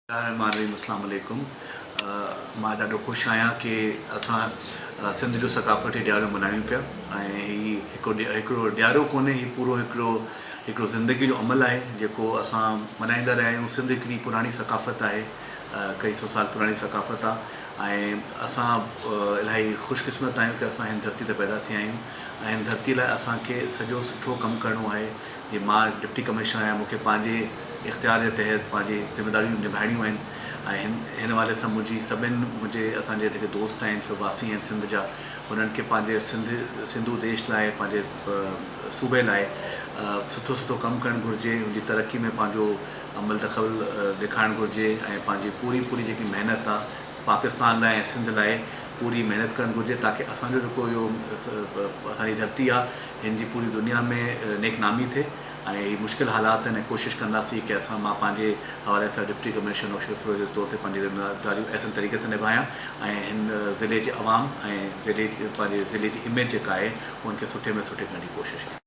الرحمٰن الرحيم اسلام عليڪم مان ڏاڍو خوش آهيان ڪي اسان سنڌ جو ثقافتي ڏيارو ملهايون پيا ۽ هي هڪ هڪڙو ڏيارو ڪونهي هي پورو هڪڙو هڪڙو زندگي جو عمل آهي جيڪو اسان ملهائيندا رهيا آهيون سنڌ هڪڙي پراڻي ثقافت آهي ڪئي سو سال پراڻي ثقافت آهي ۽ اسان الاهي خوش قسمت آهيون ڪي اسان هن ڌرتي تي پيدا ٿيا آهيون ۽ هن ڌرتي لاء اسان کي سڄو سٺو ڪم ڪرڻو آهي جي مان ڊپٽي ڪمشنر آهيان مون کي پنهنجي اختيار جي تحت پنهنجي ذميداريون نڀائڻيون آهن ۽ هن هن حوالي سان منهنجي سڀن منهنجي اسان جا جيڪي دوست آهن سڀ واسي آهن سنڌ جا انهن کي پنهنجي سنڌ سنڌو ديش لاء پنهنجي صوبي لاء سٺو سٺو ڪم ڪرڻ گهرجي ان جي ترقي ۾ پنهنجو عمل دخل ڏيکارڻ گهرجي ۽ پنهنجي پوري پوري جيڪي محنت آهي پاڪستان لاء ۽ سنڌ لاء پوري محنت ڪرڻ گهرجي تاڪه اسان جو جيڪو اهو اسان جي ڌرتي آ هن جي پوري دنيا ۾ نيڪ نامي ٿئي ۽ هي مشڪل حالات آهن ۽ ڪوشش ڪنداسين ڪي اسان مان پنهنجي حوالي سان ڊپٽي ڪمشنر نوشهروفيروز جي طور تي پنهنجي ذميداريون احسن طريقي سان نڀايان ۽ هن ضلعي جي عوام ۽ ضلعي پنهنجي ضلعي جي اميج جيڪا آهي ان کي سٺي ۾ سٺي ڪرڻ جي ڪوشش ڪيان.